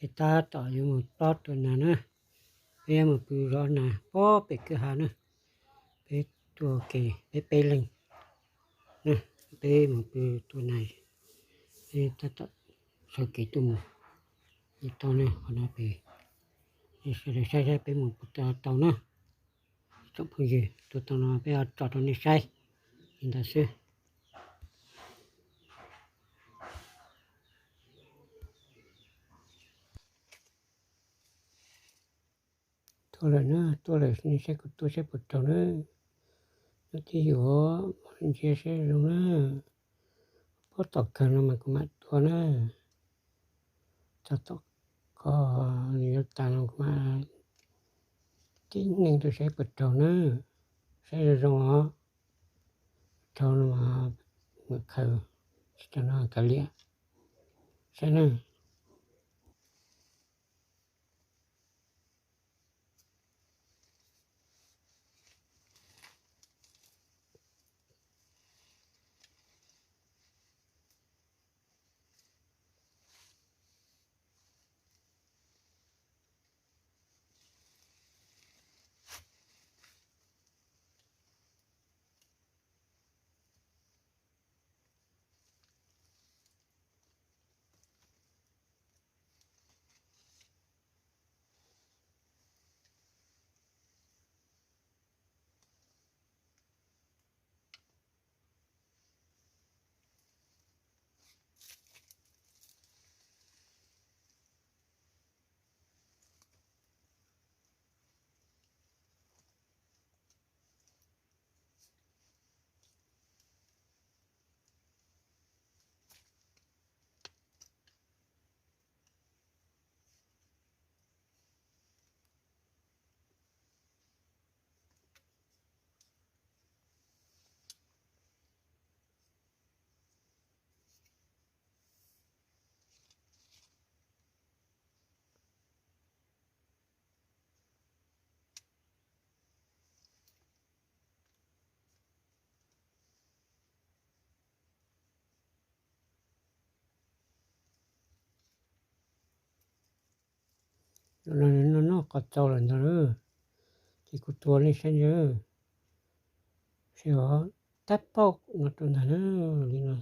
Peb tab tom yuav mus plob tua nas na, peb yuav mus pw zov nas pob pem kwj ha na. Peb tuaj kev peb peb leeg na, peb mus pw tua nas, peb tab tom sawv kev tuaj mus. Li tau ne, qhov no pem, nej sawv daws saib saib peb mus puas tau na. Tsoom phooj ywg, tuaj tau no peb tso rau nej saib li ntawd xwb. Tuaj lawm na, tuaj lawm nej saib kuv tua saib puas raug na. Nyob twj ywm, ntsia saib zoo na. Pob tom kawg no mas kuv mam tua na. Txog tom ko nws yuav tas no kuv mam tib neeg tuaj saib puas raug na. Saib zoo zoo os. Raug no mas mam khaws, tsis raug no khaws liam. Saib na. Noj noj qos txaus lawm ntag lauj. Ces kuv tua nej saib ntag. Saib os, tab paub no rau ntag na, li no.